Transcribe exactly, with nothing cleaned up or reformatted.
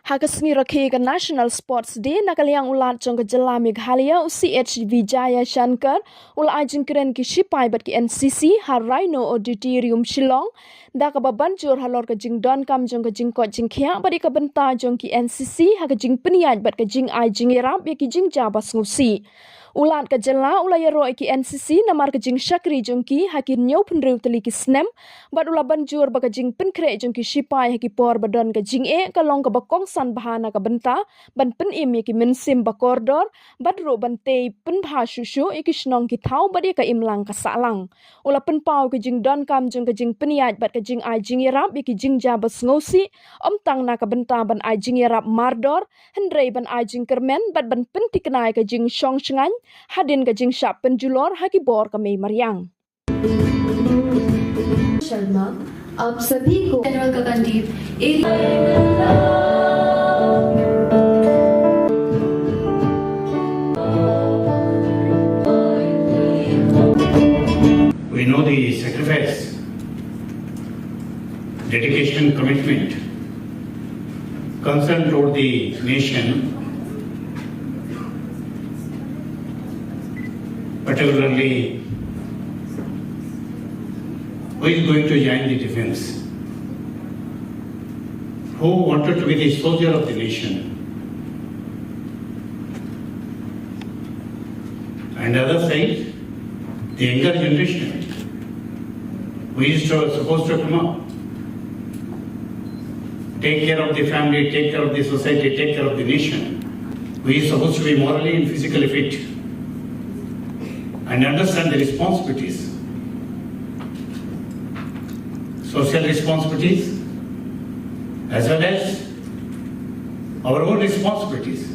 Ha ka sngi rakhe ka National Sports Day, na ka liang u Lat jong ka jylla Meghalaya, u C H Vijayashankar, u la ai jingkren ki shipai bad ki N C C ha Rhino Auditorium, Shillong, da kaba ban jur halor ka jingdonkam jong ka jingkoit jingkhiah bad ïa ka bynta jong ki N C C ha ka jingpynïaid bad ka jingai jingïarap ïa ki jingjia ba sngewsih. U Lat ka jylla u la ïaroh ïa ki N C C namar ka jingshakri jong ki ha ki hynñiewphew hynriew tylli ki snem, bad u la ban jur ba ka jingpynkhreh jong ki shipai ha ki por ba don ka jingeh ka long kaba kongsan bha na ka bynta ban pynim ïa ki mynsiem ba kordor, bad ruh ban tei pynbha shuh shuh ïa ki shnong ki thaw bad ïa ka imlang ka sahlang. U la pynpaw ka jingdonkam jong ka jingpynïaid bad ka jingai jingïarap ïa ki jingjia ba sngewsih, ym tang na ka bynta ban ai jingïarap mardor, hynrei ban ai jingkyrmen bad ban pynthikna ïa ka jingshong shngaiñ hadien ka jingshah pynjulor ha ki bor ka mei mariang. शर्मा, आप सभी को जनरल का कैंडिडेट एरिया We know the sacrifice, dedication, commitment, concern toward the nation, particularly who is going to join the defense, who wanted to be the soldier of the nation. And the other side, the younger generation, who is to, supposed to come up, take care of the family, take care of the society, take care of the nation, who is supposed to be morally and physically fit and understand the responsibilities, social responsibilities, as well as our own responsibilities.